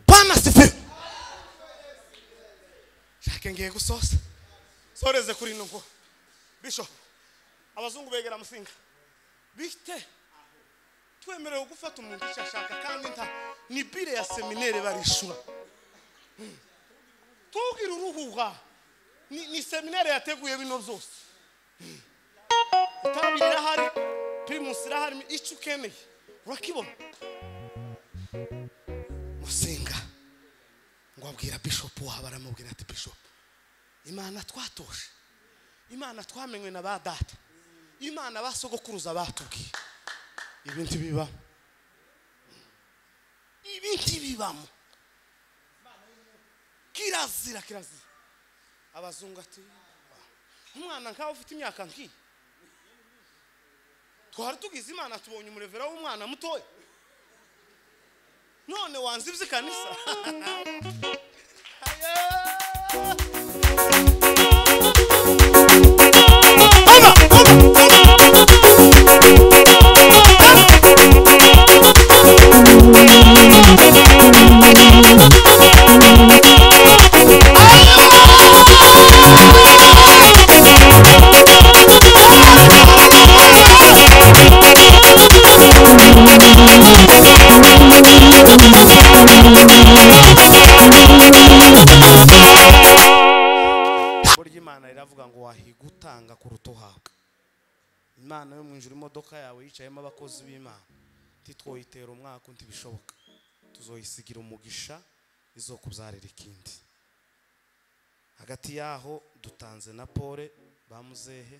Bwana asifiwe. Shake ngiye gusoza. Soreze kuri nungo. Bishop, abazungu begera Musinga. Bite twemerewe gufata umuntu icyo ashaka kandi nta ni bire ya seminaire barishura. Tugira uruhuha. Ni seminaire yateguye bino byose. Itabi irahari, primus irahari, icyo ukeneye urakibona. Musinga ngo abwira Bishop waba aramubwira ati Bishop, Imana twatoshe, Imana twamenywe na ba data, Imana basogokuruza batubwiye, ibintu bibamo, ibintu bibamo, kirazira kirazira. Abazungu ati umwana nkawe ufite imyaka nki twari tugize Imana tubonye umurevera w'umwana mutoya, none wanze iby'ikanisa. Gutanga kuruta uhabwa. Imana yo mu ijuru imodoka yawe yicayemo abakozi b'Imana titwoyitera umwaka ntibishoboka, tuzoyisigira umugisha izokubyarira ikindi. Hagati yaho dutanze na pole bamuzehe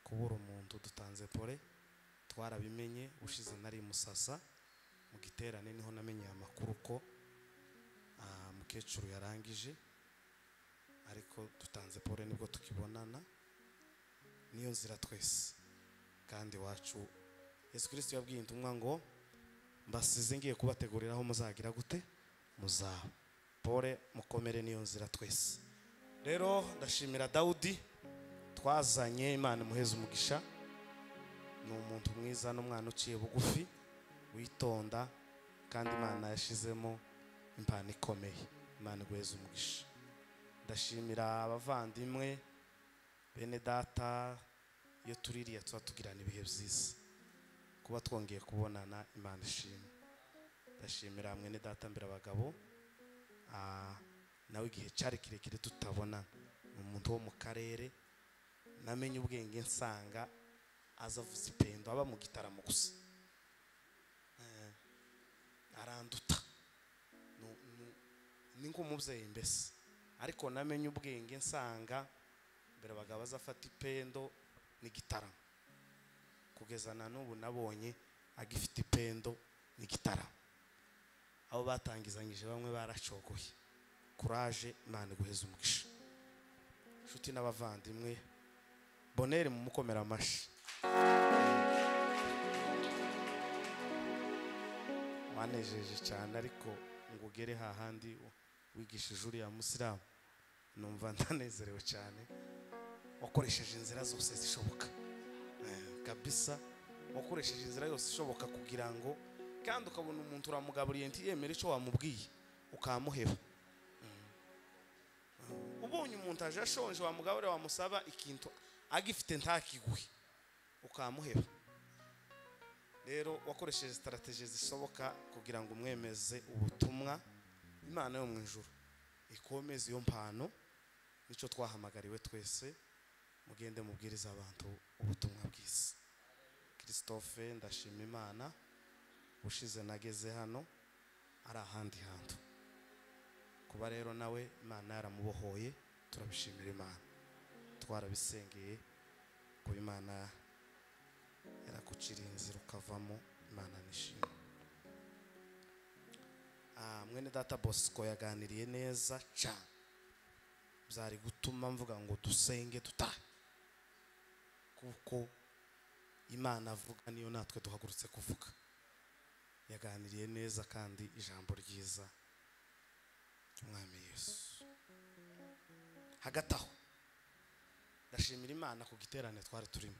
kubura umuntu, dutanze pole twarabimenye ushize nari musasa mu giterane niho namenye amakuru ko mukecuru yarangije, ariko dutanze pole nibwo tukibonana. Niyo nzira twese kandi wacu Yesu Kristo yabwiye intumwa ngo mbasize ngiye kubategurira aho muzagira gute muzaba. Pole mukomere, niyo nzira twese. Rero ndashimira Daudi twazanye, Imana imuheze umugisha. Ni umuntu mwiza n'umwana uciye bugufi witonda, kandi Imana yashizemo impano ikomeye. Imana iguheze umugisha. Ndashimira abavandimwe bene data, iyo tuririye tuba tugirana ibihe byiza, kuba twongeye kubonana Imana ishimwe. Ndashimira mwene data mbere abagabo, nawe igihe cyari kirekire tutabona, ni umuntu wo mu karere namenye ubwenge nsanga azavuza ipendo aba mu gitaramo gusa, aranduta ni nk'umubyeyi mbese, ariko namenye ubwenge nsanga mbere abagabo azafata ipendo n'igitaramo, kugeza na n'ubu nabonye agifite ipendo n'igitaramo. Abo batangizanyije bamwe baracogoye. Courage, Imana iguheze umugisha. Inshuti n'abavandimwe, bonere mu mukomera amashi. Wanejeje cyane, ariko ngo ugere hahandi wigishije uriya musilamu numva ndanezerewe cyane. Wakoresheje inzira zose zishoboka kabisa, wakoresheje inzira yose ishoboka kugira ngo, kandi ukabona umuntu uramugaburiye ntiyemere icyo wamubwiye ukamuheba. Ubonye umuntu aje ashonje wamugaburira wamusaba ikintu agifite ntakiguhe ukamuheba. Rero wakoresheje strategie zishoboka kugira ngo umwemeze ubutumwa. Imana yo mu ijuru ikomeze iyo mpano, nicyo twahamagariwe twese. Mugende mubwiriza abantu ubutumwa bwiza. Christophe, ndashima Imana ushize nageze hano ari ahandi hantu, kuba rero nawe Imana yaramubohoye, turabishimira Imana, twarabisengeye kuba Imana yarakuciriye inzira ukavamo, Imana nishimwe. Mwene data Bosco yaganiriye neza cyane, byari gutuma mvuga ngo dusenge tutahe, kuko Imana avuga niyo natwe duhagurutse kuvuga. Yaganiriye neza kandi ijambo ryiza ry'Umwami Yesu. Hagati aho Ndashimira Imana ku giterane twari turimo.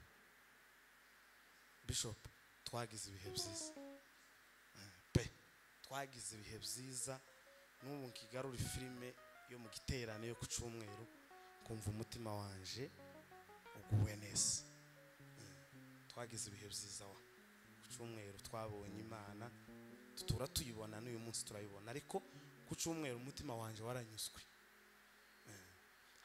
Bishop, twagize ibihe byiza pe, twagize ibihe byiza. N'ubu nkigarura filime yo mu giterane yo ku cyumweru, kumva umutima wanje uguwe neza. Twagize ibihe byiza wa ku cyumweru, twabonye Imana, tutura tuyibona n'uyu munsi turayibona, ariko ku cyumweru umutima wanje waranyuzwe.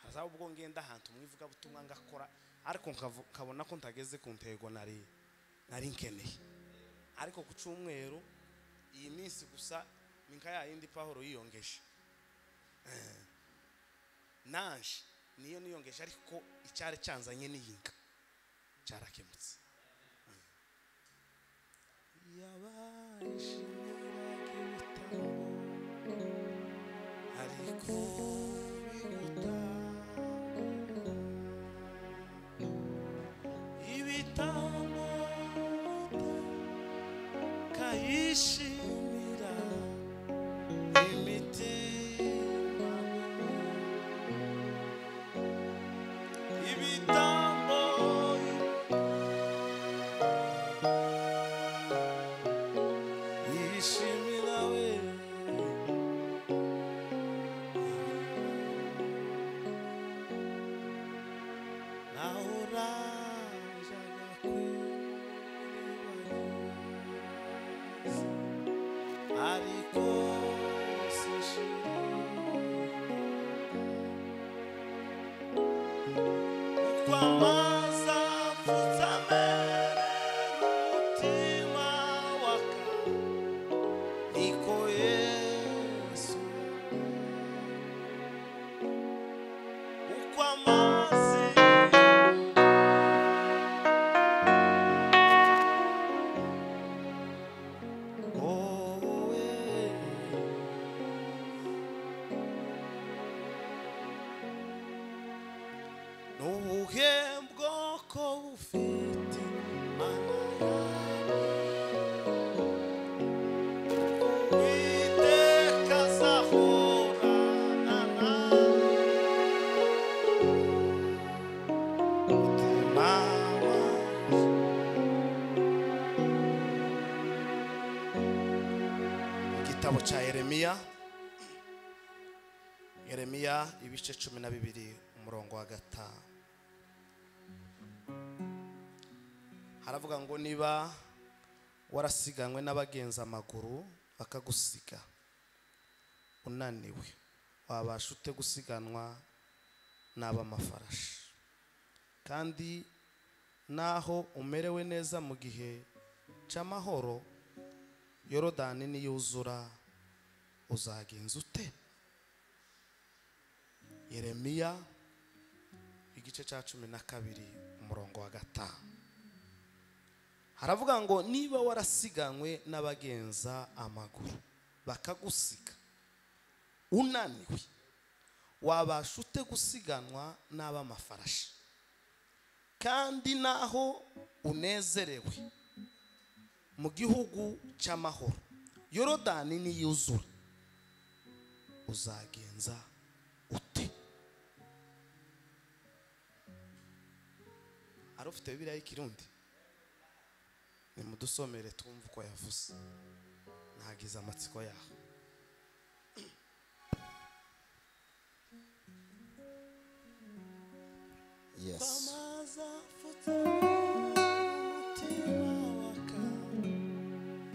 Hazaba ubwo ngenda ahantu mwivuga butumwa ngakora, ariko nkabona ko ntageze ku ntego nari nkeneye. Ariko ku cyumweru iyi minsi gusa ninka ya yindi Pawulo yiyongeje, nanje niyo niyongeje, ariko icyari cyanzanye n'iyinka cyarakemutse. Yabayishimiraga ibitambo, ariko ibitambo kayishimira imitima, ibitambo yishimira we. Nahorajaga kwiribagiza, ariko sinshira. Uko amazi apfutse amere n'umutima waka, niko Yesu. Uko amazi wowe, n'ubuhe bwoko bufite Imana yawe, Uwiteka azahorana nawe. Umutima wanjye. Igitabo cya Yeremiya, Yeremiya ibice 12 umurongo wa 5, haravuga ngo niba warasiganywe n'abagenza amaguru bakagusiga unaniwe, wabasha ute gusiganwa n'ab'amafarashi? Kandi naho umerewe neza mu gihe cy'amahoro, Yorodani niyuzura uzagenza ute? Yeremiya igice cya 12 umurongo wa 5, haravuga ngo niba warasiganywe n'abagenza amaguru bakagusiga unaniwe, wabasha ute gusiganwa n'ab'amafarashi? Kandi naho unezerewe mu gihugu cy'amahoro, Yorodani niyuzura uzagenza ute? Ari ufite Bibiliya y'Ikirundi? Nimudusomere twumve uko yavuze, nagize amatsiko yaho. Yes. Umutima waka,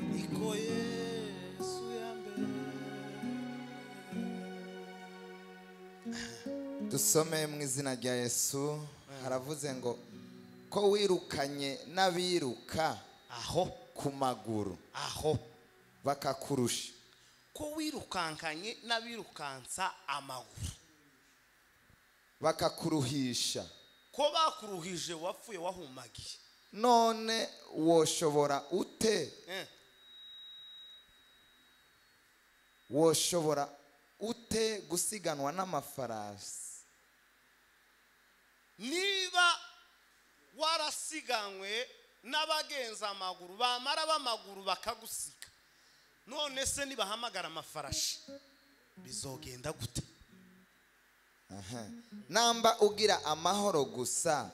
niko Yesu yambere. Dusome mu izina rya Yesu. Haravuze ngo ko wirukanye n'abiruka aho ku maguru, aho bakakurusha, ko wirukankanye n'abirukansa amaguru bakakuruhisha, ko bakuruhije wapfuye wahumagiye, none woshobora ute, woshobora ute gusiganwa n'amafarasi? Niba warasiganwe n'abagenza amaguru, bamara b'amaguru bakagusiga, none se nibahamagara amafarashi bizogenda gute? Namba ugira amahoro gusa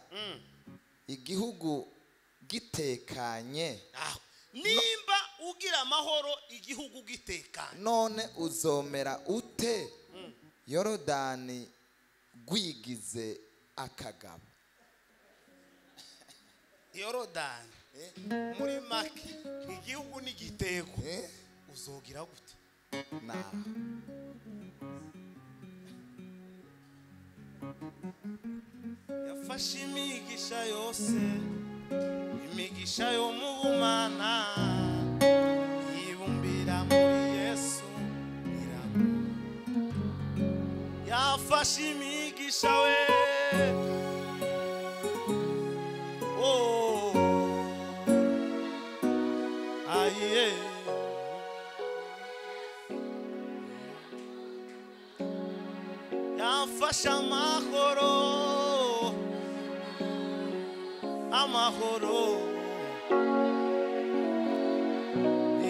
igihugu gitekanye. Nimba ugira amahoro igihugu gitekanye, none uzomera ute Yorodani gwigize akagabo? Yorodani muri make igihugu ni gitego, uzogira gute? Na yafashe imigisha yose, imigisha yo mu bumana, yibumbira muri Yesu. Yafashe imigisha we, oh aye, yafashe amahoro, amahoro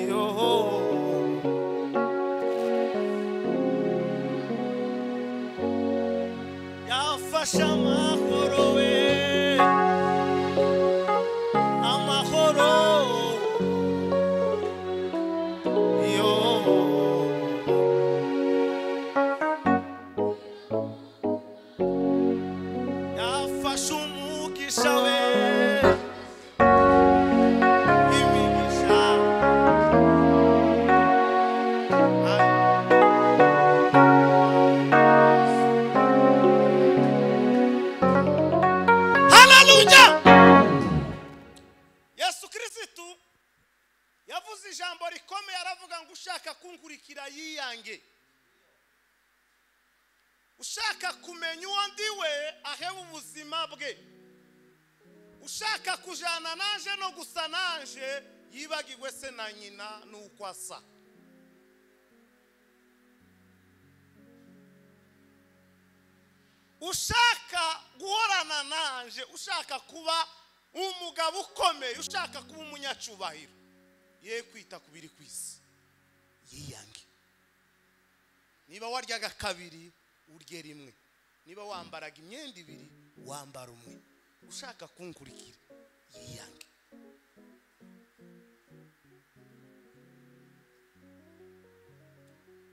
yo. Yafashe amahoro we, amahoro yo. Yafashe umugisha we, imigisha. Haleluya! Yesu Kristo yavuze ijambo rikomeye, aravuga ngo ushaka kunkurikira yiyange, ushaka kumenya uwo ndiwe aheba ubuzima bwe, ushaka kujana nanje no gusa nanje yibagirwe se na nyina nuko asa. Ushaka guhorana nanje, ushaka kuba umugabo ukomeye, ushaka kuba umunyacubahiro, ye kwita ku biri ku isi, yiyange. Niba waryaga kabiri urye rimwe, niba wambaraga imyenda ibiri wambara umwe. Ushaka kunkurikira yiyange.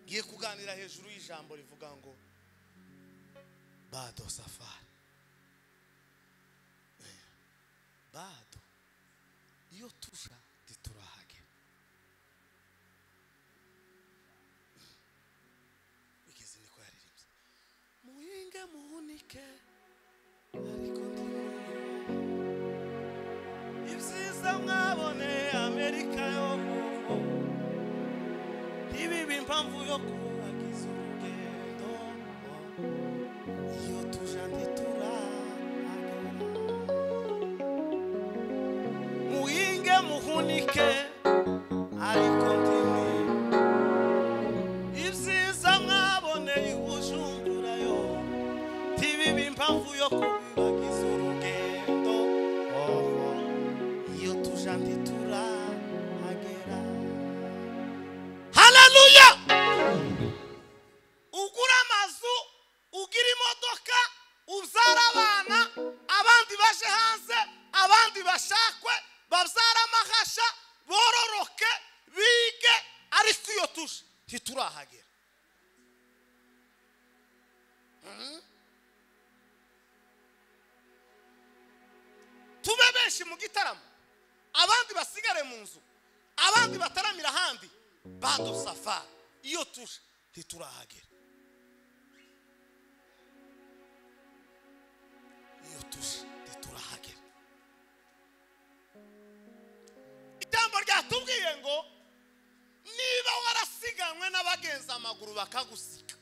Ngiye kuganira hejuru y'ijambo rivuga ngo bado safari. Bado iyo tuja titurahagera. Bigeze niko yaririmbye, muhinge muhunike ariko ibyiza mwabone Amerika yo ntibibe impamvu yo kubagiza urugendo. Iyo tuja ntiturahagera. Muhinge muhunike ariko ndimi ibyiza mwaboneye Bujumbura yo ntibibe impamvu yo kubibagiza urugendo. Iyo tuja ntiturahagera. Haleluya! Ugura amazu, ugira imodoka, ubyara abana, abandi baje hanze, abandi bashakwe, babyara amahasha, bororoke, bige, ariko iyo tuje ntiturahagera. Tube benshi mu gitaramo, abandi basigare mu nzu, abandi bataramira ahandi. Bado safari, iyo tuje ntiturahagera. Iyo tuje ntiturahagera. Ijambo ryatubwiye ngo niba warasiganwe n'abagenza amaguru bakagusika,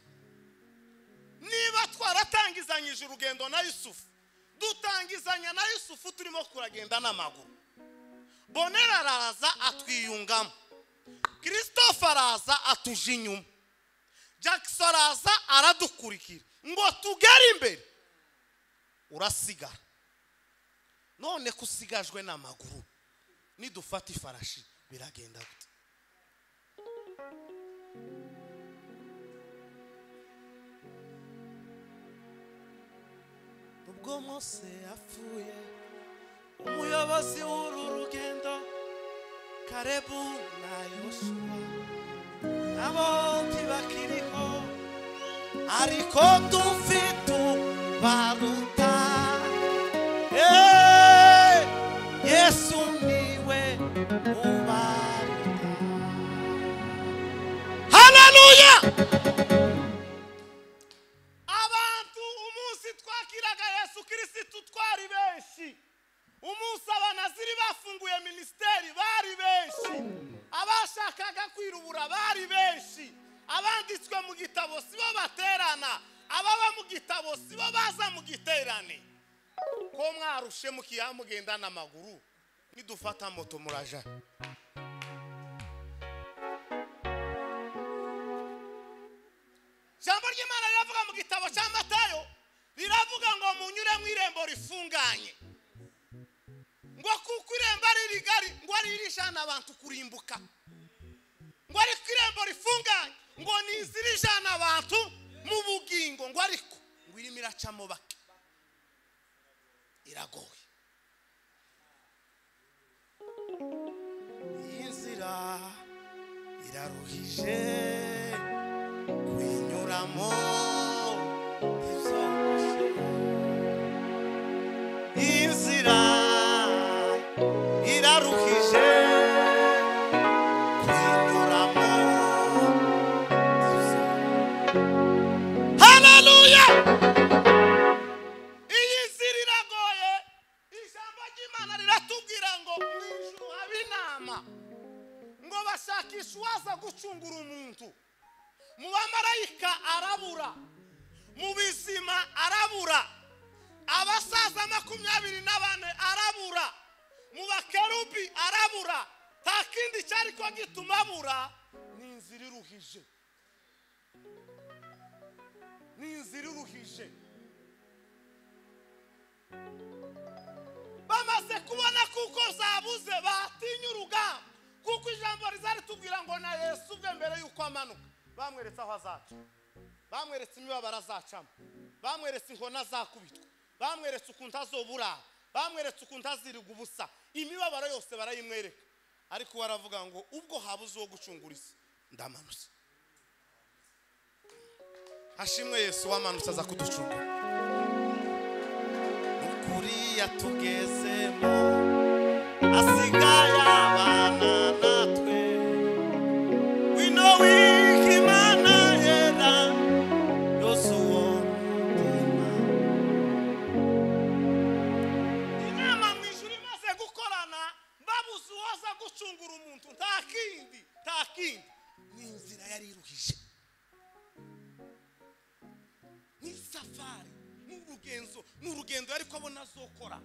niba twaratangizanyije urugendo na Yusufu, dutangizanya na Yusufu turimo kuragenda n'amaguru, Bonera araza atwiyungamo, Christophe araza atuje inyuma, Jackson araza aradukurikira ngo tugere imbere, urasigara. None kusigajwe n'amaguru, nidufata ifarashi biragenda gute? Ubwo Mose yapfuye, umuyobozi w'uru rugendo Kalebu na Yoshuwa nabo ntibakiriho, ariko dufite ubaruta. Yesu niwe ubaruta. Haleluya! Abantu umunsi twakiraga Yesu Kirisitu twari benshi. Umunsi abanaziri bafunguye ministeri bari benshi. Abashakaga kwirubura bari benshi. Abanditswe mu gitabo sibo baterana, ababa mu gitabo sibo baza mu giterane. Ko mwarushe mukiyamugenda n'amaguru, nidufata moto muraja. Jambo ry'Imana riravuga mu gitabo cya Matayo, riravuga ngo munyure mu irembo rifunganye, ngo kuko irembo ari rigari, ngo ari irijana abantu kurimbuka, ngo ariko irembo rifunganye ngo ni inzira ijana abantu mu bugingo, ngo ariko ngo irimo iracamo bake, iragoye. Iyi nzira iraruhije kuyinyuramo ntibyoroshe. Iyi nzira iraruhije kuyinyuramo ntibyoroshe. Haleluya! Iyi nzira iragoye. Ijambo ry'Imana riratubwira ngo mu ijuru haba inama, ngo bashakisha uwaza gucungura umuntu. Mu bamarayika arabura, mu bizima arabura, abasaza 24 arabura, mu bakerubi arabura. Nta kindi cyari ko gituma abura, ni inzira iruhije, ni inzira iruhije. Bamaze kubona kuko zabuze batinya urugamba, kuko ijambo rizari tubwira ngo na Yesu ubwe mbere yuko amanuka bamweretse aho azaca, bamweretse imibabaro azacamo, bamweretse inkona azakubitwa, bamweretse ukuntu azobura, bamweretse ukuntu aziriga ubusa, imibabaro yose barayimwereka. Ariko we aravuga ngo ubwo habuze uwo gucungura isi, ndamanutse. Hashimwe Yesu wamanutse aza kuducungura. Nukuri yatugezemo, asigaye abana natwe. Wino w'Imana yera yosuwo mutima. Inama mu ijuru imaze gukorana, babuze uwaza gucungura umuntu, nta kindi, nta kindi, ni inzira yari iruhije, ni safari, ni urugenzo, ni urugendo ariko abona azokora.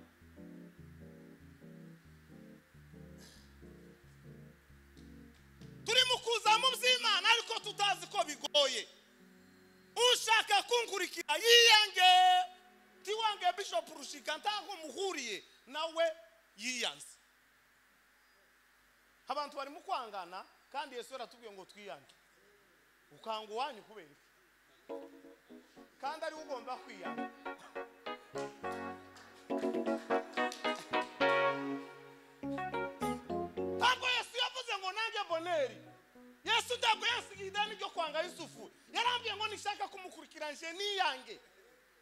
Turi mu kuza mu by'Imana ariko tutazi ko bigoye. Ushaka kunkurikira yiyange, tiwange Bishop Rushika ntaho muhuriye nawe yiyanze. Abantu bari mu kwangana kandi Yesu yaratubwiye ngo twiyange. Ukanga uwanyu kubera iki? Kandi ari ugomba kwiyanga. Ntabwo Yesu yavuze ngo nanjye Boneri. Yesu ntabwo yasigiye ideni ryo kwanga Yusufu. Yarambwiye ngo nishaka kumukurikira nje niyange,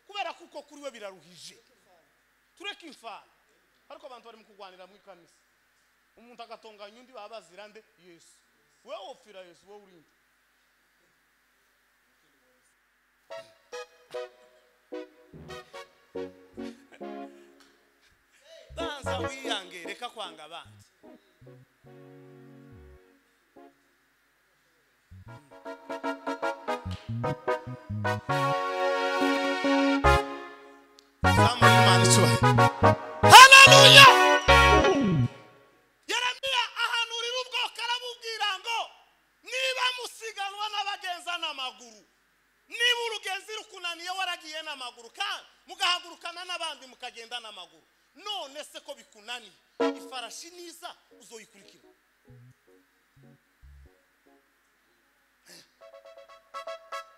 kubera kuko kuri we biraruhije. Tureke imfana. Ariko abantu bari mu kurwanira mu ikanisa, umuntu agatonganya undi baba bazira nde? Yesu. Wewe wopfira Yesu, wewe urinde. Banza wiyange, reka kwanga abandi. Zamura Imana icyubahiro. Haleluya! Yeremiya ahanurira ubwoko arabubwira ngo niba musiganwa n'abagenza n'amaguru, niba urugenzi rukunaniye waragiye n'amaguru kandi mugahagurukana n'abandi mukagenda n'amaguru, none se ko bikunaniye ifarashi niza uzoyikurikira?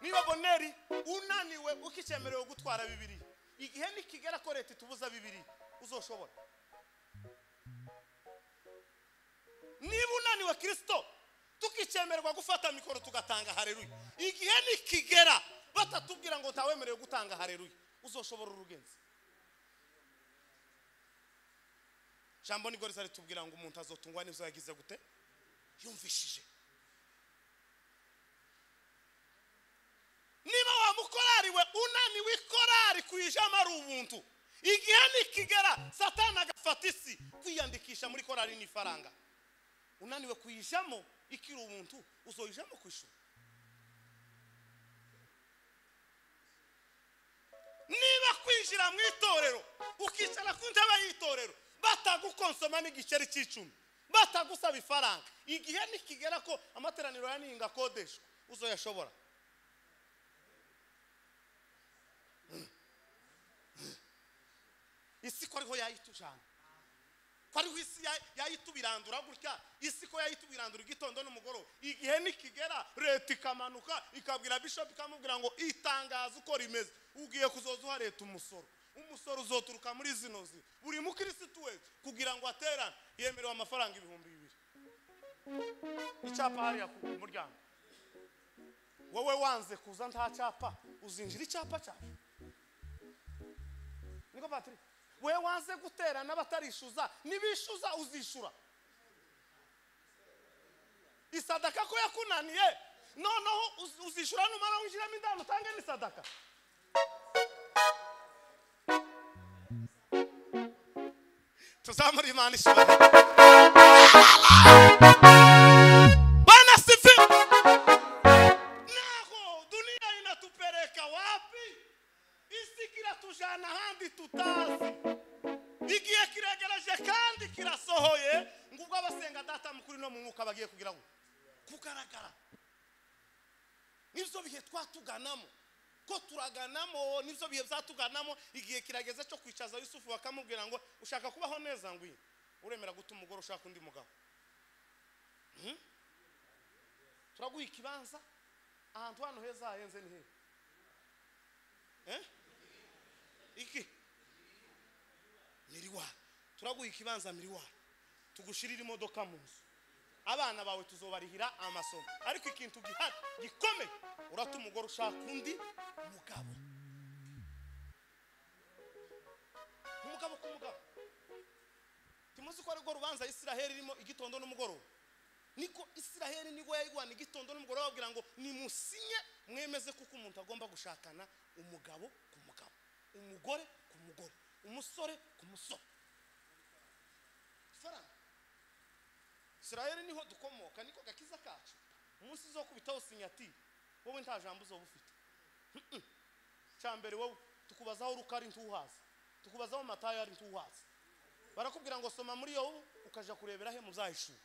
Niba Boneri unaniwe ukicemerewe gutwara Bibiliya, Igihe nikigera ko leta itubuza bibiri uzoshobora. Niba unaniwe Kristo tukicemerwa gufata mikoro tugatanga haleluya, igihe nikigera batatubwira ngo ntawemerewe gutanga haleluya, uzoshobora urugenzi. Jambo nibwo rizari tubwira ngo umuntu azotungwa n'ibyo yagize gute yumvishije. Niba wa mukorari we unaniwe ikorari kuyijama ari ubuntu, igihe nikigera Satani agafata isi kwiyandikisha muri korari n'ifaranga, unaniwe kuyijamo ikiri ubuntu uzoyijamo kwishura. Niba kwinjira mu itorero ukicara ku ntebe y'itorero batagukonsoma n'igiceri cy'icumi, batagusaba ifaranga, igihe nikigera ko amateraniro ya ninga akodeshwa uzoyashobora. Isi ko ariho yayitujana, ko ariho isi yayitubirandura gutya, isi ko yayitubirandura igitondo n'umugoroba. Igihe nikigera leta ikamanuka ikabwira bishop ikamubwira ngo itangazo uko rimeze, ugiye kuzoza uha leta umusoro, umusoro uzoturuka muri zino zi buri mukirisitu wese kugira ngo aterane yemerewe amafaranga 2000. Icyapa hariya ku muryango, wowe wanze kuza nta cyapa uzinjira icyapa cyacu. Niko Patrick, we wanze guterana batarishuza, nibishuza uzishura. Isadaka ko yakunaniye, noneho uzishura numara winjiramo indani utange n'isadaka. Tuzamura Imana ishobora. Bwana sifiwe. Naho dunia inatupeleka wapi? Isi kiratujana ahandi tutazi. Igihe kiregereje kandi kirasohoye, ngo ubwo abasenga data mukuru no mu mwuka bagiye kugira ngo kugaragara. Nibyo bihe twatuganamo, ko turaganamo, nibyo bihe byatuganamo. Igihe kirageze cyo kwicaza Yusufu bakamubwira ngo ushaka kubaho neza ngwi uremera guta umugore ushaka undi mugabo. Turaguha ikibanza ahantu hano heza hahenze ni he? Iki miriwa, turaguha ikibanza miriwa, tugushirira imodoka mu nzu, abana bawe tuzobarihira amasomo, ariko ikintu gihari gikomeye urata umugore ushaka undi mugabo. Umugabo ku mugabo. Timuzi ko ariko rubanza Isiraheli irimo igitondo n'umugoroba. Niko Isiraheli niko yayigwana igitondo n'umugoroba, babwira ngo nimusinye mwemeze kuko umuntu agomba gushakana umugabo ku mugabo, umugore ku mugore, umusore ku musore. Faranga Isiraheli niho dukomoka, niko gakiza kacu. Umunsi zo kubitaho sinyatire wowe nta jambo uzoba ufite. Cyambere wowe tukubazaho rukari ntuhazi, tukubazaho Matayo ari ntuhazi. Barakubwira ngo soma muri yo ukaja kurebera he muzahishura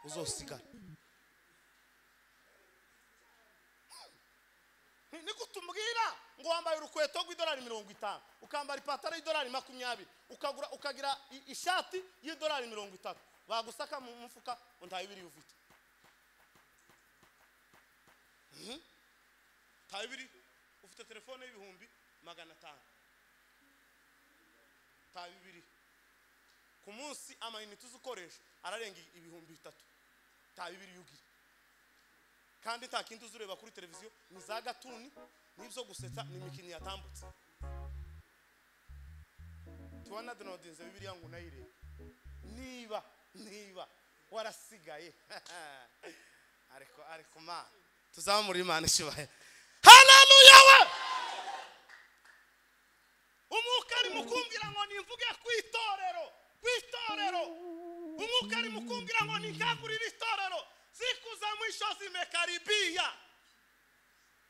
uzosigara. Niko tumubwira ngo wambaye urukweto rw'idolari 50, ukambara ipataro y'idolari 20, ukagura ukagira ishati y'idolari 30, bagusaka mu mufuka ngo nta bibiri ufite. Nta bibiri ufite, telefone y'ibihumbi 500, nta bibiri. Ku munsi amayinite uzukoresha ararenga 3000, nta bibiri yugira. Kandi nta kindi uzureba kuri televiziyo, ni za gatuni n'ibyo gusetsa n'imikino yatambutse. Tubona downloadinze Bibiliya ngo unayirebe. Niba warasigaye ariko ma tuzamura Imana ishibahe. Haleluya we. Umwuka ari mukumbwira ngo nimvuge ku itorero, ku itorero. Umwuka ari mukumbwira ngo ninkangurire itorero. Siku za mwisho zimekaribia.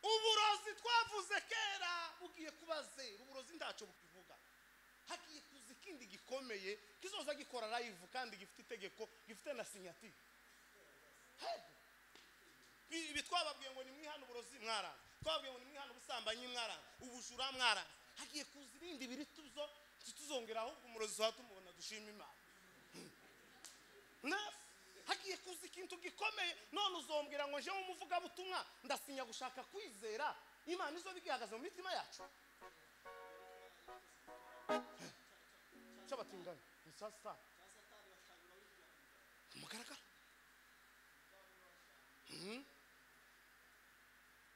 Uburozi twavuze kera bugiye kuba zero, uburozi ntacyo bukivuga. Hagiye kuza ikindi gikomeye kizoza gikora live kandi gifite itegeko, gifite na sinyatire. Ibi twababwiye ngo nimwihane uburozi mwaranga, twababwiye ngo nimwihane ubusambanyi mwaranga, ubujura mwaranga. Hagiye kuza ibindi biri tuzo tuzongera ahubwo umurozi watumubona dushima Imana. Hagiye kuza ikintu gikomeye. None uzombwira ngo nje umuvuga butumwa ndasinya gushaka kwizera Imana izo bigihagaze mu mitima yacu. Tingana ni sasa mugaragara.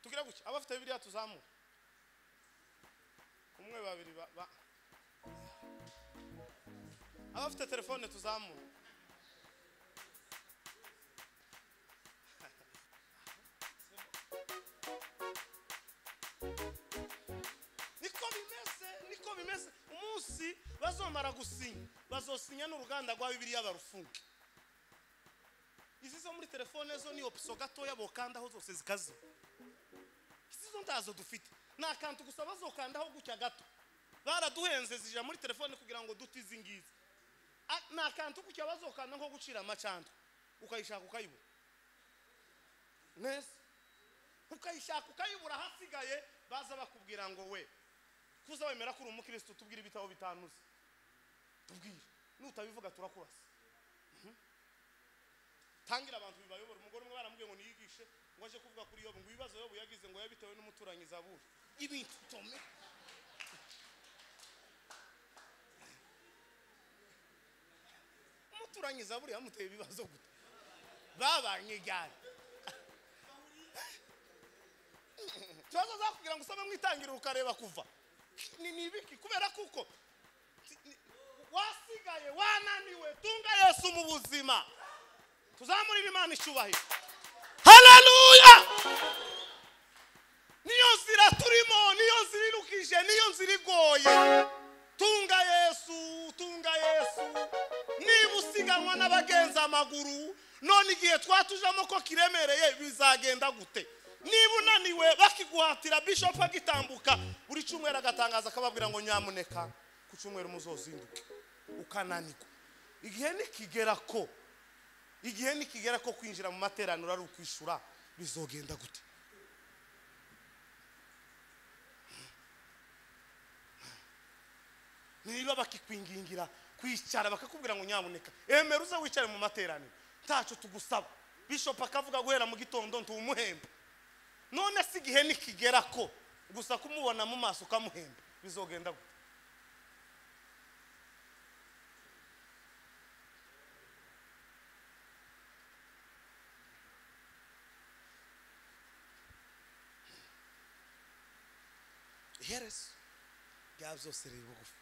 Tugira guki abafite Bibiliya tuzamura umwe babiri ba abafite telefone tuzamura. Niko bimeze umunsi bazomara gusinya bazosinya n'uruganda rwa Bibiliya barufunge. Izi zo muri telefone zo ni option gatoya bokandaho zose zikazi. Izi zo ntazo dufite nta kantu gusa bazokandaho gucya gato. Baraduhenze zija muri telefone kugira ngo dutize ingizi. Nta kantu gucya bazokanda nko gucira amacandwe ukayishaka ukayibura. Nese ukayishaka ukayibura hasigaye baza bakubwira ngo we kuza wemera kuri umukristo tubwira ibitabo bitanuze. Tubwire nutabivuga turakurasa. Tangira abantu bibayobora. Umugore umwe baramubwiye ngo niyigishe ngo aje kuvuga kuri Yobu ngo ibibazo Yobu yagize ngo yabitewe n'umuturanyi Zaburi. Ibintu tome. Umuturanyi Zaburi yamuteye ibibazo gute? Babanye gari. Tubazo zakubwira ngo usome mwitangiriro ukareba kuva. Ni ibiki kubera kuko wasigaye wananiwe. Tunga Yesu mu buzima. Tuzamurira Imana icyubahiro. Haleluya! Niyo nzira turimo, niyo nzira irukije, niyo nzira igoye. Tunga Yesu, tunga Yesu. Niba usiganwa n'abagenza amaguru, none igihe twatujamo ko kiremereye bizagenda gute? Niba unaniwe bakiguhatira bishop agitambuka buri cyumweru agatangaza akababwira ngo nyamuneka ku cyumweru muzozinduke, ukananirwa. Igihe nikigera ko kwinjira mu materaniro ari ukwishura bizogenda gute? Niba bakikwingingira kwicara bakakubwira ngo nyamuneka emera uze wicare mu materaniro ntaco tugusaba, bishop akavuga guhera mu gitondo ntumuhemba. None si igihe nikigera ko gusa kumubona mu maso ukamuhemba bizogenda gute? Iherezo rya byose riri bugufi.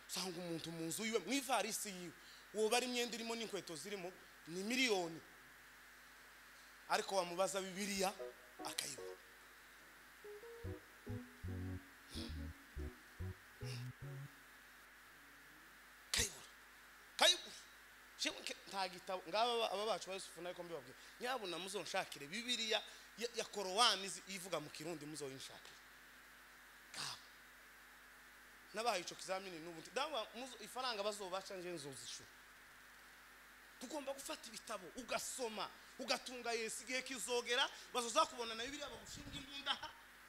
Usanga umuntu mu nzu yiwe mu ivarisi yiwe woba ari imyenda irimo n'inkweto zirimo ni miliyoni, ariko wamubaza Bibiliya akayibura. Kayibura. Nta gitabo ngaba aba bacu ba Yusufu nayo ko mbibabwira nyabuna muzonshakire Bibiliya ya Korowani ivuga mu Kirundi muzoyinshakire. Ngabo nabahaye ico kizamini n'ubundi dawa ifaranga bazobaca nje nzozishura. Tugomba gufata ibitabo ugasoma ugatunga Yesu. Igihe kizogera bazozakubona na Bibiliya bagushinga imbunda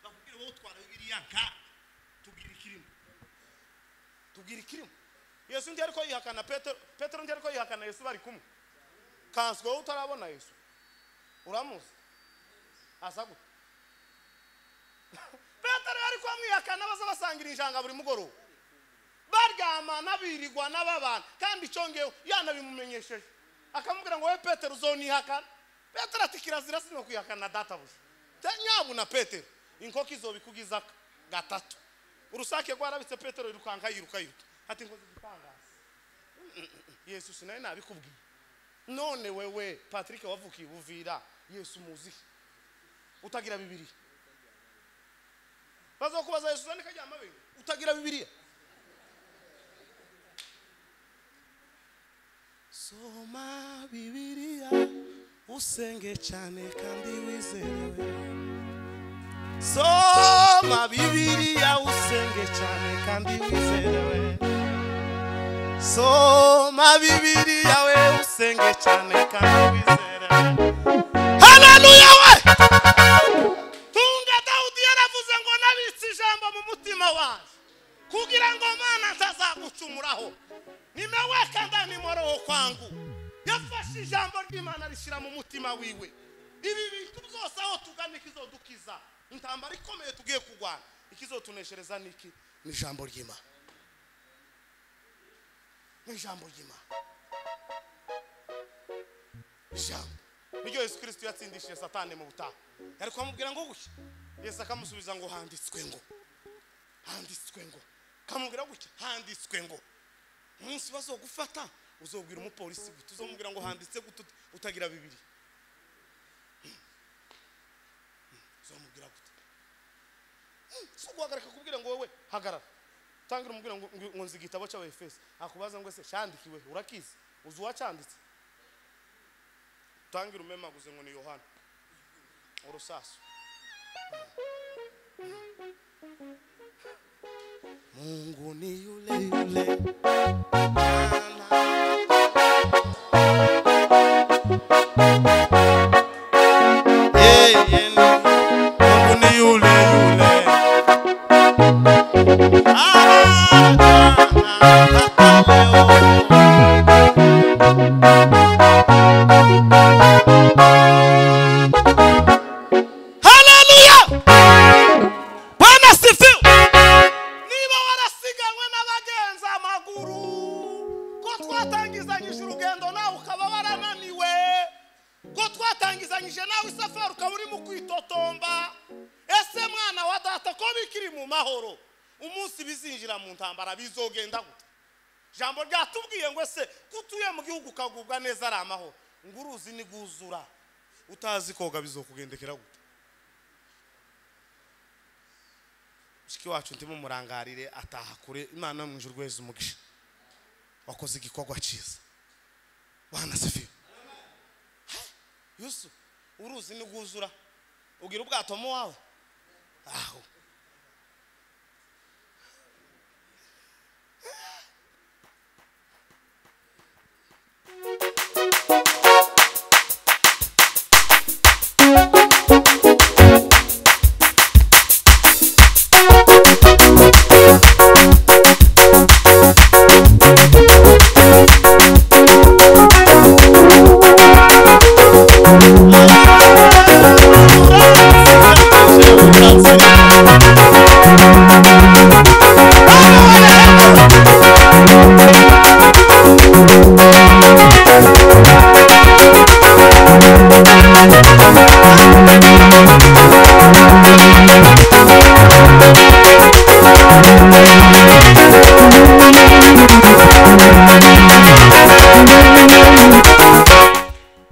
bakubwira wowe utwara Bibiliya nka tubwira ikirimo. Tubwira ikirimo. Yesu ndi ariko yihakana Petero ndi ariko yihakana Yesu bari kumwe. Kanswe wowe utarabona Yesu. Uramuzi? Asa gute? Petero ariko amwihakana baza basangira injanga buri mugoroba. Baryamana birirwa n'ababana kandi icyongeyo yanabimumenyesheje. Akamubwira ngo we Petero uzonihakana. Petero ati kirazira sino kwihakana databuja. Nyabuna Petero inkoko izobikugiza gatatu. Urusake rwarabitse Petero yirukanka yiruka. Ati nkoze igitangaza. Yesu sinaye nabikubwiye. None wewe Patrick wavukiye Buvira Yesu muzi utagira Bibiliya. Bazokubaza Yesu zandika ryamabe utagira Bibiliya. Soma Bibiliya usenge cyane kandi wizerewe. Soma Bibiliya usenge cyane kandi wizerewe. Soma Bibiliya we usenge cyane kandi wizerewe. Haleluya we! Tunga Dawudi yaravuze ngo nabitse ijambo mu mutima wanjye kugira ngo Mana ntazagucumuraho. Nimeweka ndani mwa roho kwangu. Yafashe ijambo ry'Imana rishyira mu mutima wiwe. Ibi bintu byose aho tugana ikizodukiza intambara ikomeye tugiye kurwana. Ikizotuneshereza niki? Ni ijambo ry'Imana. Ni ijambo ry'Imana. Ijambo niryo Yesu Kristo yatsindishije Satani mu butayu. Yari kwamubwira ngo gutya, Yesu akamusubiza ngo handitswe ngo, handitswe ngo. Kamubwira gutya, handitswe ngo. Umunsi bazogufata uzobwira umupolisi gute? Uzomubwira ngo handitse gute utagira bibiri? Uzomubwira gute? So guhagarika kubwira ngo wewe hagarara, tangira umubwira ngo nzi igitabo cy'Abefeso, akubaza ngo ese cyandikiwe urakizi? Uzi uwacyanditse? Tangira umemaguze ngo ni Yohana urusasu. Mungu ni yule yule. Yeye ni Mungu ni yule yule. Haleluya! Bwana sifiwe. Niba warasiganwe n'abagenza amaguru, ko twatangizanyije urugendo nawe ukaba warananiwe, ko twatangizanyije nawe isafari ukaba urimo kwitotomba, ese mwana wa data ko bikiri mu mahoro, umunsi bizinjira mu ntambara bizogenda gute? Jambo ryatubwiye ngo ese kutuye mu gihugu ukagubwa neza ari amahoro, ngo uruzi niguzura utazi koga bizokugendekera gute? Mushiki wacu ndimo murangarire ataha kure. Imana mu ijuru rweza umugisha, wakoze igikorwa cyiza. Bwana sifiwe. Yusu, uruzi niguzura ugira ubwato mu wawe aho.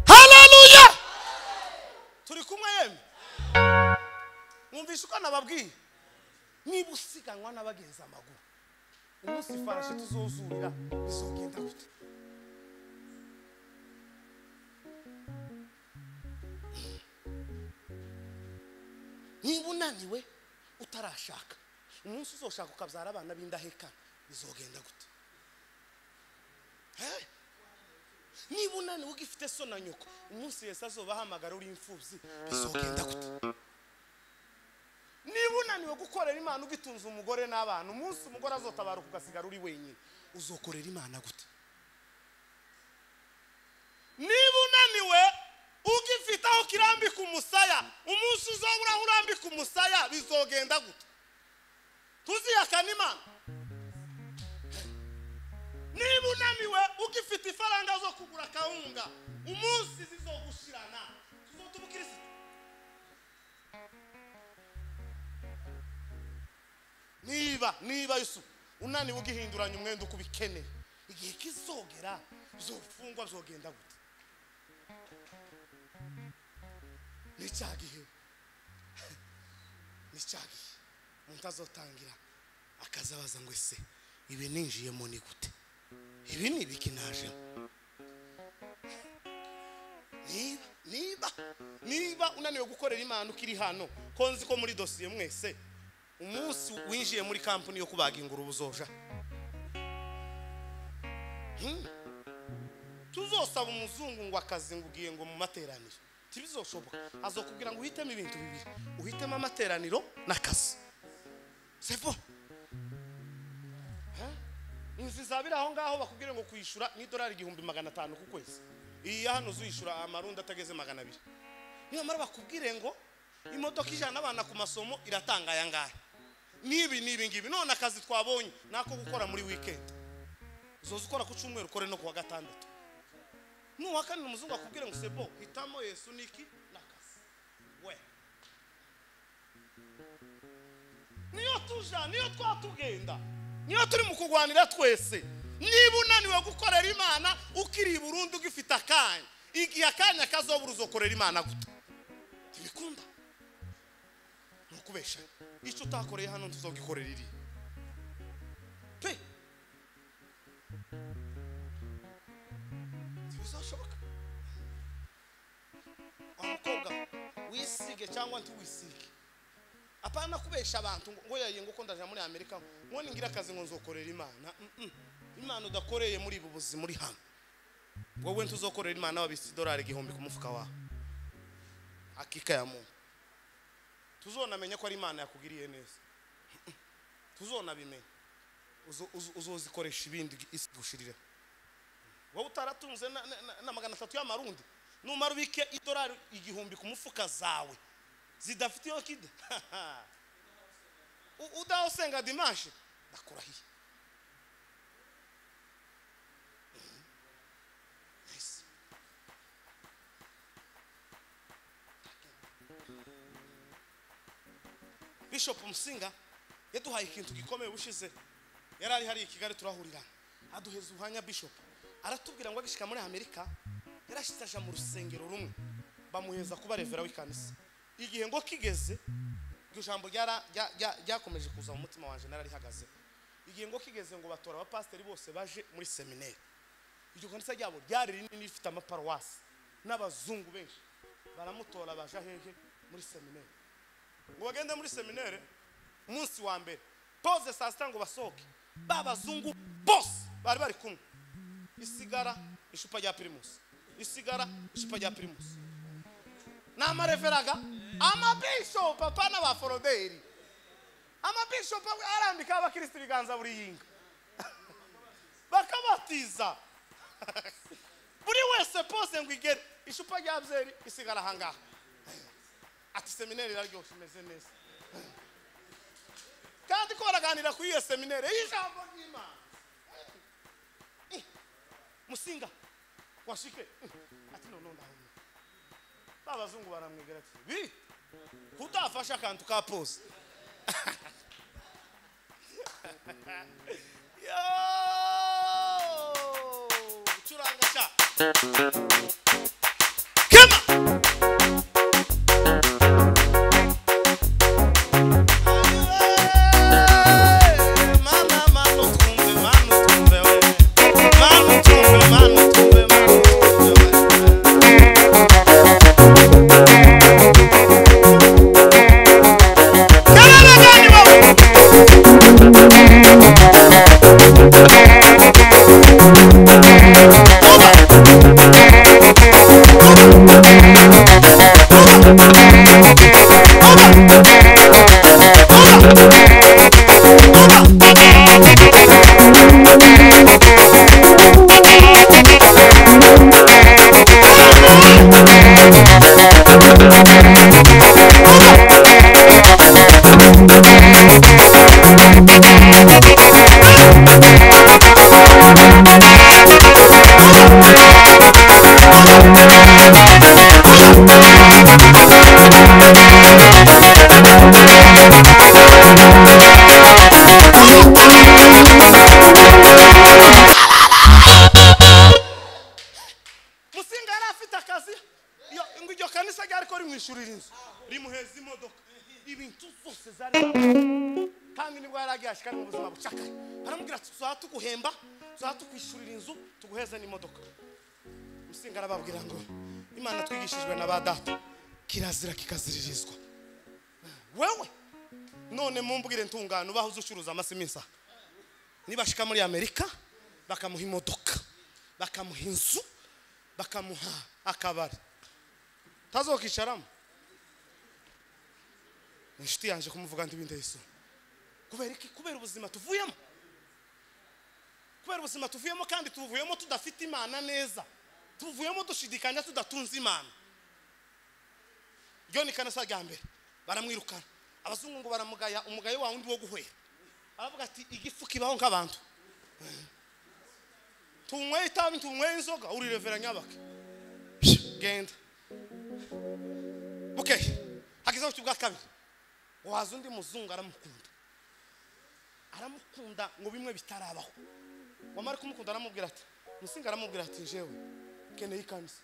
Haleluya! Turi kumwe yemwe. Mwumvishe uko nababwiye? Niba usiganwa n'abagenza amaguru, umunsi ifarashi tuzozurira bizogenda gute? Niba unaniwe utarashaka, umunsi uzoshaka ukabyara abana b'indahekana bizogenda gute? Niba unaniwe ugifite so na nyoko, umunsi Yesu azobahamagara uri imfubyi bizogenda gute? Niba unaniwe gukorera Imana ugitunze umugore n'abana, umunsi umugore azotabaruka ugasigara uri wenyine, uzokorera Imana gute? Niba unaniwe ugifite aho kirambika umusaya, umunsi uzobura aho urambika umusaya bizogenda gute? Tuzihakana Imana? Niba unaniwe ugifite ifaranga zo kugura kawunga, umunsi zizogushirana tuzotuba ubukristo. Niba Yusu unaniwe ugihinduranya umwenda uko ubikeneye, igihe kizogera uzofungwa bizogenda gute? Ni cya gihe, ni cya gihe umuntu azotangira akazabaza ngo ese ibi ninjiyemo ni gute? Ibi ni ibiki najemo? Niba unaniwe gukorera Imana ukiri hano, ko nzi ko muri dosiye mwese umunsi winjiye muri kampani yo kubaga ingurube uzoja, tuzosaba umuzungu ngo akazi ngo ugiye ngo mu materaniro, tibizoshoboka. Azokubwira ngo uhitemo ibintu bibiri, uhitemo amateraniro n'akazi. C'est bon. Inzu izabira aho ngaho bakubwire ngo kuyishura ni dolari 1500 ku kwezi. Iyi hano uzuyishura amarundi atageze 200. Niba mara bakubwire ngo imodoka ijana abana ku masomo iratanga aya ngahe, Nibi nibi ngibi none akazi twabonye nako gukora muri weekend. Uzoza ukora ku cyumweru ukore no kuwa gatandatu. Nuwakane umuzungu akubwira ngo sebo hitamo Yesu niki nakazi. We. Niyo tuja, niyo twatugenda. Niyo turi mu kugwanira twese. Niba unaniwe gukorera Imana ukiri Burundi ugifite akanya. Igihe akanya kazobura uzokorera Imana gute? Tibikunda. Nukubesha. Icyo utakoreye hano tuzogikorera iri. Pe. Bizashoboka. Umukobwa wisige cyangwa ntiwisige. Apana kubesha abantu ngo yaye ngo ko ndaje muri Amerika ngo ningira akazi ngo nzokorera Imana. Imana udakoreye muri ubu buzima uri hano. Wowe ntuzokorera Imana wabise dolari 1000 ku mufuka wawe. Hakika ya Mungu. Tuzonamenya ko ari Imana yakugiriye neza. Tuzonabimenya. Uzozikoresha ibindi isi gushirire. Wowe utaratunze na 300 y'amarundi numara ubike idolari 1000 ku mufuka zawe zidafite iyo kide. Udasenga dimanche ndakurahiye. Yes. Bishop Musinga yaduhaye ikintu gikomeye bushize. Yarari hari Kigali turahurirana. Aduheza ubuhanya Bishop. Aratubwira ngo agishika muri Amerika yarashitse aja mu rusengero rumwe bamuheza kuba revera w'ikanisa. Igihe ngo kigeze iryo jambo ryakomeje kuza mu mutima wanje nararihagaze. Igihe ngo kigeze ngo batora abapasteri bose baje muri seminaire. Iryo kanisa ryabo ryari rinini rifite amaparuwasi n'abazungu benshi. Baramutora baja hehe muri seminaire. Ngo bagende muri seminaire umunsi wa mbere pause saa sita ngo basohoke babazungu bose bari bari kumwe. Isigara icupa rya Primus. Isigara icupa rya Primus. Namareveraga amabishop papa n'abaforoderi. Amabishop arambika abakristo ibiganza buri yinga. Bakabatiza. Buri wese pose ngo igere icupa rya byeri isigara hangaha. Ati seminaire iraryoshe imeze neza. Kandi ko baraganira kuri iyo seminaire y'ijambo ry'Imana. Musinga washike ati no ndahumye. Babazungu baramwegera ati bi kutafasha akantu ka pose. Yo curanga cha kema. Tuguhemba tukwishurira inzu tuguheza n'imodoka. Musinga arababwira ngo Imana twigishijwe na ba data kirazira kikaziririzwa. Wewe none mumbwire ntungano ubaho uzucuruza amasimisa. Nibashika muri Amerika bakamuha imodoka, bakamuha inzu, bakamuha akabari. Tazokicaramo. Inshuti yanje kumuvuga ndibinde Yesu. Kubera iki? Kubera ubuzima tuvuyemo. Kubera ubuzima tuvuyemo kandi tuvuyemo tudafite Imana neza. Tuvuyemo dushidikanya tudatunze Imana. Iryo ni kanisa rya mbere baramwirukana. Abazungu ngo baramugaya umugayo wa wundi wo guhwera. Aravuga ati igifu kibaho nk'abantu. Tunyweye itabi, tunyweye inzoga, uri revera nyabake. Genda. Okay. Hagize ubwa kabiri. Waza undi muzungu aramukunda. Aramukunda ngo bimwe bitarabaho. Wamara kumukunda aramubwira ati, Musinga aramubwira ati jewe keneye ikanisa.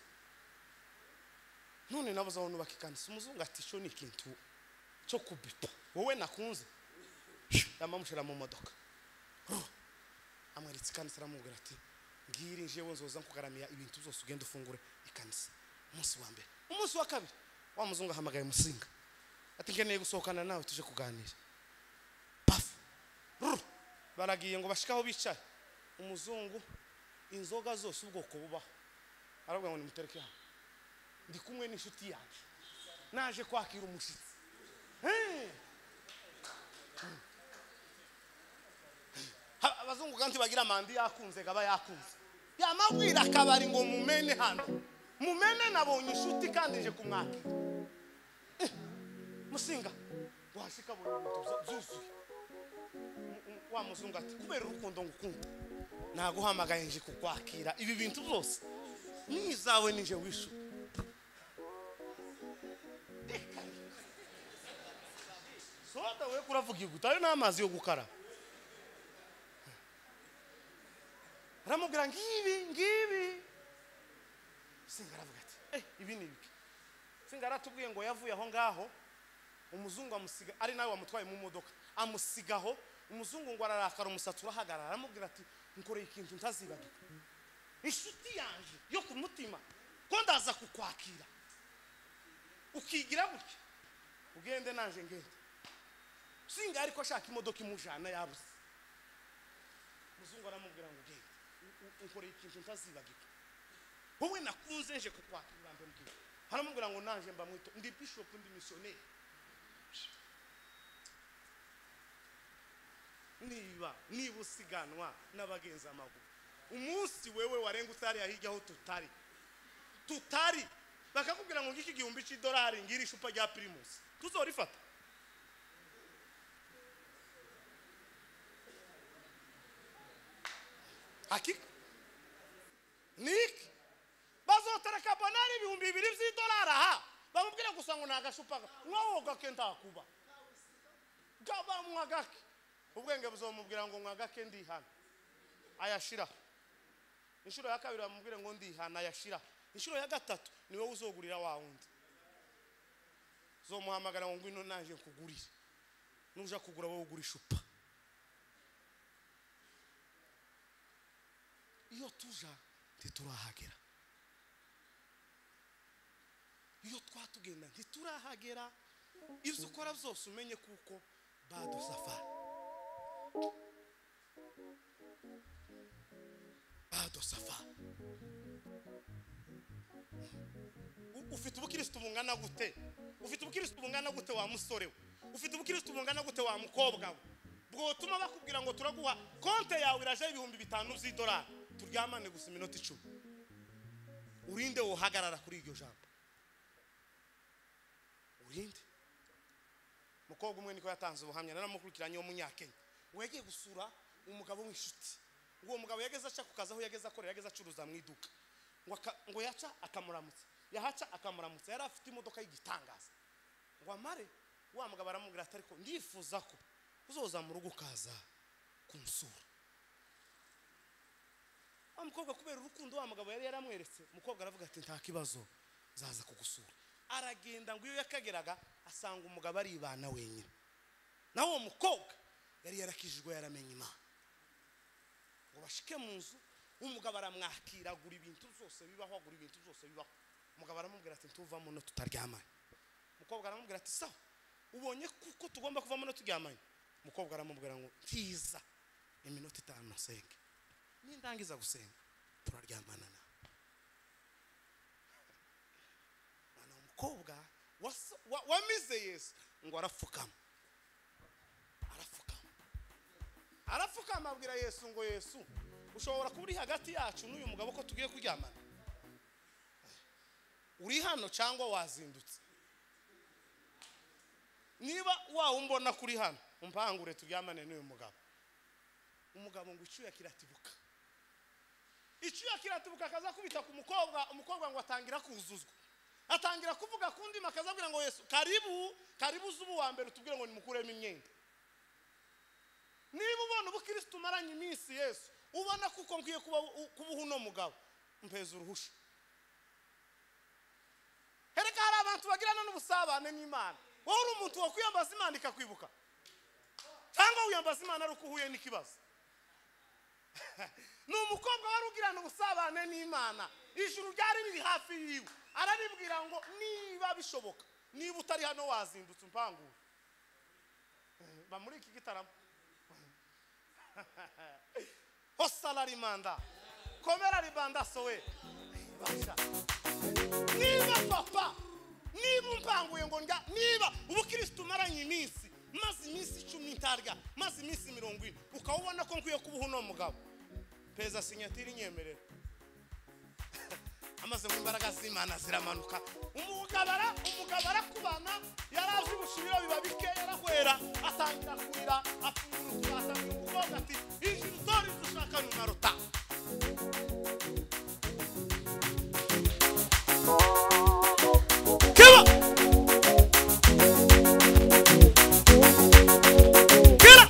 None nabuze aho nubaka ikanisa. Umuzungu ati cyo ni ikintu cyo kubipa. Wowe nakunze. Yamamushira mu modoka. Amweretse ikanisa aramubwira ati ngiri jewe nzoza nkugaramira ibintu byose ugenda ufungure ikanisa. Umunsi wa mbere. Umunsi wa kabiri wa muzungu ahamagaye Musinga. Ati nkeneye gusohokana nawe tuje kuganira. Paf. Baragiye ngo bashikaho bicaye. Umuzungu inzoga zose ubwoko bubaho. Aravuga ngo nimutereke hano. Ndi kumwe n'inshuti yanjye. Naje kwakira umushitsi. Abazungu kandi bagira amandi yakunze gaba yakunze. Yamabwira akabari ngo mumene hano. Mumene nabonye inshuti kandi nje kumwakira. Musinga washika buri bintu byuzuye. Wa muzungu ati kubera urukundo ngukunda naguhamagaye nje kukwakira ibi bintu byose nizawe nije wishu. Soda we kuravuga igutayo n'amazi yo gukara. Aramubwira ngibi ngibi. Musinga aravuga ati ibi ni ibiki. Musinga aratubwiye ngo yavuye aho ngaho umuzungu amusiga ari nawe wamutwaye mu modoka amusigaho. Umuzungu ngo ararakara umusatsi urahagarara aramubwira ati nkoreye ikintu ntazibagirwa. Inshuti yanje yo ku mutima ko ndaza kukwakira ukigira gutya ugende nanje ngende. Musinga ariko ashaka imodoka imujana yabuze. Umuzungu aramubwira ngo ugende nkoreye ikintu ntazibagirwa. Wowe nakunze nje kukwakira mbembwira. Aramubwira ngo nanje mba mwito ndi bishop ndi missionnaire. Niba usiganwa n'abagenza amaguru umunsi wewe warenga utari ahijya aho tutari bakakubwira ngo ngiki $1000 ngira ishupa rya Primus tuzorifata. Hakika Nick bazotereka bonari $2000 aha bamubwira gusa ngo nagashupa mwoga kenda kuba gaba mwagake. Ubwenge buzomubwira ngo mwagake ndihana ayashira. Inshuro ya kabiri bamubwire ngo ndihana ayashira. Inshuro ya gatatu niwe uzogurira wa wundi. Uzomuhamagara ngo ngwino naje nkugurire. Nuja kugura wowe ugura ishupa. Iyo tuja ntiturahagera. Iyo twatugenda ntiturahagera. Ibyo ukora byose umenye kuko bado safari. Bado safari. Ufite ubukristo bungana gute? Ufite ubukristo bungana gute wa musore we? Ufite ubukristo bungana gute wa mukobwa we? Bwotuma bakubwira ngo turaguha konte yawe iraje $5,000 turyamane gusa iminota 10. Urinde wohagarara kuri iryo jambo. Urinde. Mukobwa umwe niko yatanze ubuhamya naramukurikiranye wo munyakenya. Wegiye gusura umugabo w'inshuti. Uwo mugabo yageze aca kukaza aho yageze akorera yageze acuruza mu iduka. Ngo yaca akamuramutsa. Yahaca akamuramutsa yari afite imodoka y'igitangaza. Ngo amare wa mugabo aramubwira ati ariko ndifuza ko uzoza mu rugo ukaza kunsura. Wa mukobwa kubera urukundo wa mugabo yari yaramweretse, umukobwa aravuga ati nta kibazo zaza kugusura. Aragenda ngo iyo yakageraga asanga umugabo aribana wenyine. Naho uwo mukobwa yari yarakijijwe yaramenye Imana. Ngo bashike mu nzu umugabo aramwakira agura ibintu byose bibaho agura ibintu byose bibaho. Umugabo aramubwira ati ntuvamo no tutaryamanye. Umukobwa aramubwira ati sawa ubonye kuko tugomba kuvamo no turyamanye. Umukobwa aramubwira ngo ntiza iminota 5 nsenge. Nindangiza gusenga turaryamana na. Mwana umukobwa wamize Yesu ngo arafukama. Arafukama. Arafukama abwira Yesu ngo Yesu ushobora kuba uri hagati yacu n'uyu mugabo ko tugiye kuryamana. Uri hano cyangwa wazindutse? Niba wawumbona kuri hano umpangure turyamane n'uyu mugabo. Umugabo ngo icyuya kiratibuka. Icyuya kiratibuka akaza kubita ku mukobwa, umukobwa ngo atangira kuzuzwa. Atangira kuvuga kundi makazabwira ngo Yesu karibu, karibu zubu wa mbere utubwire ngo nimukuremo imyenda. Niba ubona ubukristo umaranye iminsi Yesu, ubona kuko nkwiye kuba uno mugabo, mpeza uruhusha. Hereka hari abantu bagirana n'ubusabane n'Imana. Wowe uri umuntu wo kwiyambaza Imana ikakwibuka. Cyangwa wiyambaza Imana ari uko uhuye n'ikibazo. Ni umukobwa wari ugirana ubusabane n'Imana, ijuru ryari riri hafi yiwe. Araribwira ngo niba bishoboka, niba utari hano wazindutse umpangure. Ba muri iki gitaramo. Osala rimanda. Komera ribanda sowe. Basha. Niba papa, niba umpanguye ngo ndya, niba ubukristo umaranye iminsi, maze iminsi 10 ntarya, maze iminsi 40, ukawubona ko nkwiye kuba uno mugabo. Peza sinyatiri nyemerera. Amaze mu imbaraga z'Imana ziramanuka. Umugabara kubana yaraje ubushibiro biba bike yarahwera, atangira kurira, afungura atangira umukobwa ati ijuru tori dushaka numarota. Kiba! Kira!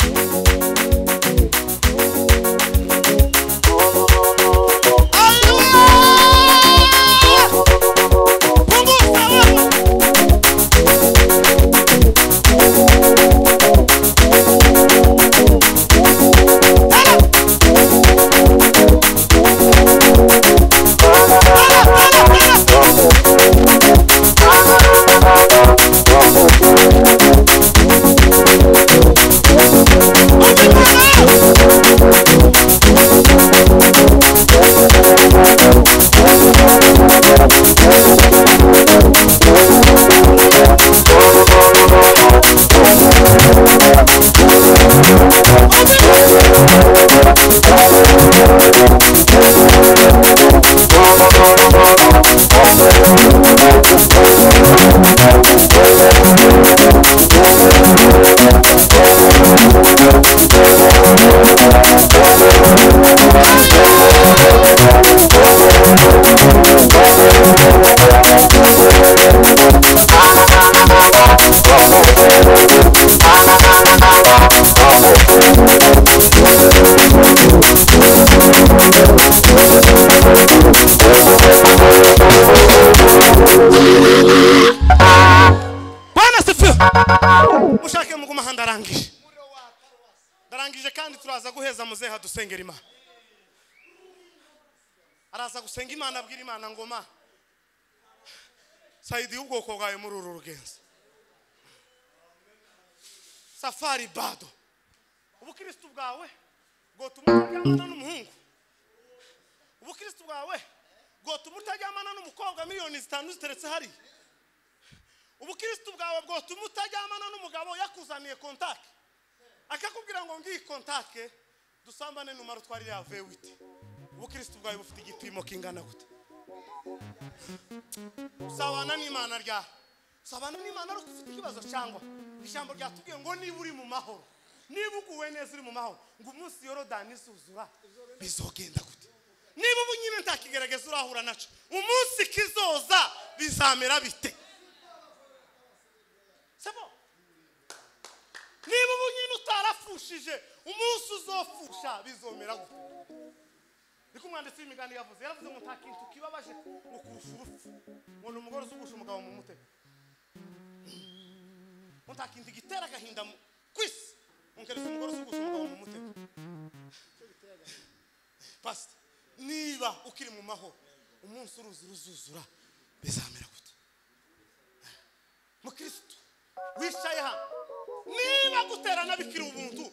Dusengera Imana. Araza gusenga Imana abwira Imana ngoma Saidi ubwoko bwawe muri uru rugenzo. Safari bado. Ubukristo bwawe bwotuma utaryamana n'umuhungu. Ubukristo bwawe bwotuma utaryamana n'umukobwa miliyoni 5 ziteretse hari. Ubukristo bwawe bwotuma utaryamana n'umugabo yakuzaniye contact. Akakubwira ngo ngiyi contact dusambane numaro twari ya V8. Ubukristo bwawe bufite igipimo kingana gute? Usabana n'Imana rya. Usabana n'Imana ari ufite ikibazo cyangwa ijambo ryatubwiye ngo niba uri mu mahoro, niba uguwe neza uri mu mahoro, ngo umunsi Yorodani izuzura bizogenda gute? Niba ubu nyine ntakigerageza urahura naco, umunsi kizoza bizamera bite? Sebo niba ubu nyine utarafushije, umunsi uzofusha bizomera gute? Niko umwanditsi w'imigani yavuze, yaravuze ngo nta kintu kibabaje ngo kurusha urupfu, ngo ni umugore uzugusha umugabo mu mutego. Ngo nta kintu gitera agahinda ku isi, ngo keretse umugore uzugusha umugabo mu mutego. Pastor, niba ukiri mu mahoro, umunsi uruzi ruzuzura bizamera gute? Mukristo wicaye hano, niba guterana bikiri ubuntu,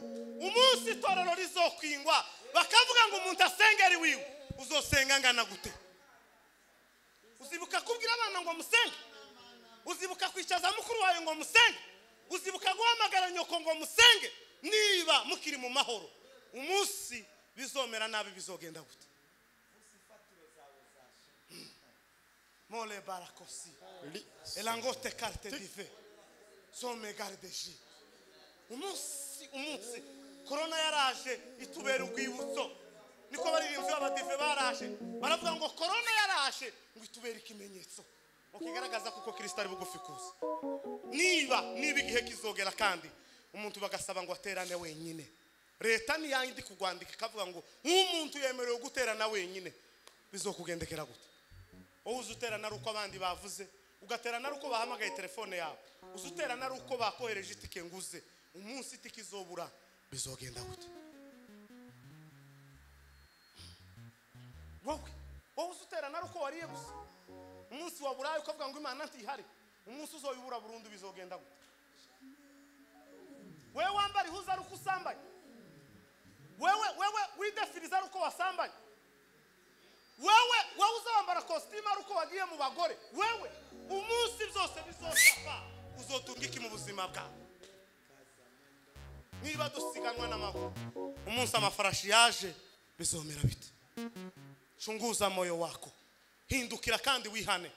umunsi itorero rizokwingwa bakavuga ngo umuntu asengera iwiwe, uzosenga ngana gute? Uzibuka kubwira abana ngo musenge? Uzibuka kwicaza mukuru wawe ngo musenge? Uzibuka guhamagara nyoko ngo musenge? Niba mukiri mu mahoro, umunsi bizomera nabi bizogenda gute? Mole barakosi elangote carte dive. Some garde-ji. Umunsi korona yaraje itubera urwibutso. Niko baririmbyi b'abadive baraje baravuga ngo korona yaraje ngo itubere ikimenyetso kigaragaza kuko Kristo ari bugufi kuza. Niba igihe kizogera kandi umuntu bagasaba ngo aterane wenyine, leta ni yandi kugwandika ikavuga ngo nk'umuntu yemerewe guterana wenyine, bizokugendekera gute? Wowe uzi uterana ari uko abandi bavuze, ugaterana ari uko bahamagaye telefone yawe, uzi uterana ari uko bakohereje itike nguze, umunsi itike izobura bizogenda gute? Wowe uzi uterana ari uko wariye gusa, umunsi waburaye ukavuga ngo Imana ntihari, umunsi uzoyibura burundu bizogenda gute? Wewe wambara ihuza ari uko usambaye, wewe widefiriza ari uko wasambaye, wewe uzambara kositimu ari uko wagiye mu bagore, wewe umunsi byose bizosapa uzotunga iki mu buzima bwawe? Niba dusiganwa n'amaguru, umunsi amafarashi yaje bizomera bite? Chunguza moyo wako, hindukira kandi wihane.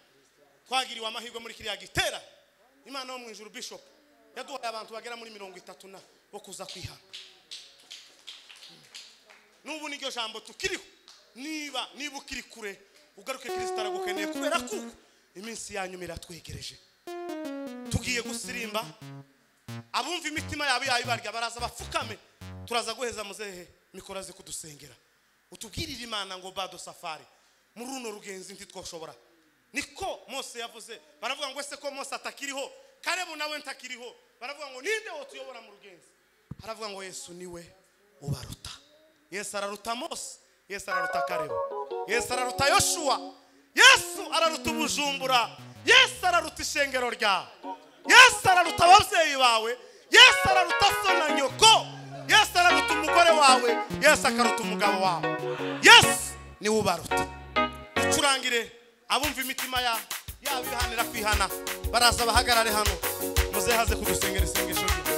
Twagiriwe amahirwe muri kiriya gitera, Imana yo mu ijuru Bishop yaduhaye abantu bagera muri 30 bo kuza kwihana. N'ubu niryo jambo tukiriho. Niba ukiri kure ugaruke, Kristo aragukeneye, kubera kuko iminsi yanyu iratwegereje. Tugiye gusirimba, abumva imitima yabo yayibarya baraza bapfukame, turaza guheza muzehe mikoro aze kudusengera, utubwirire Imana ngo bado safari muri runo rugenzi ntitwoshobora. Niko Mose yavuze, baravuga ngo ese ko Mose atakiriho, Kalebu nawe ntakiriho, baravuga ngo ninde wotuyobora mu rugenzi? Haravuga ngo Yesu niwe ubaruta. Yesu araruta Mose, Yesu araruta Kalebu, Yesu araruta Yoshua, Yesu araruta Bujumbura, Yesu araruta ishengero ryawe, Yesu araruta ababyeyi bawe, Yesu araruta so na nyoko, Yesu araruta umugore wawe, Yesu akaruta umugabo wawe. Yesu niwe ubaruta. Ducurangire abumva imitima yabo ihanira kwihana, baraza bahagarare hano, muzehaze kudusengera isengesho rye.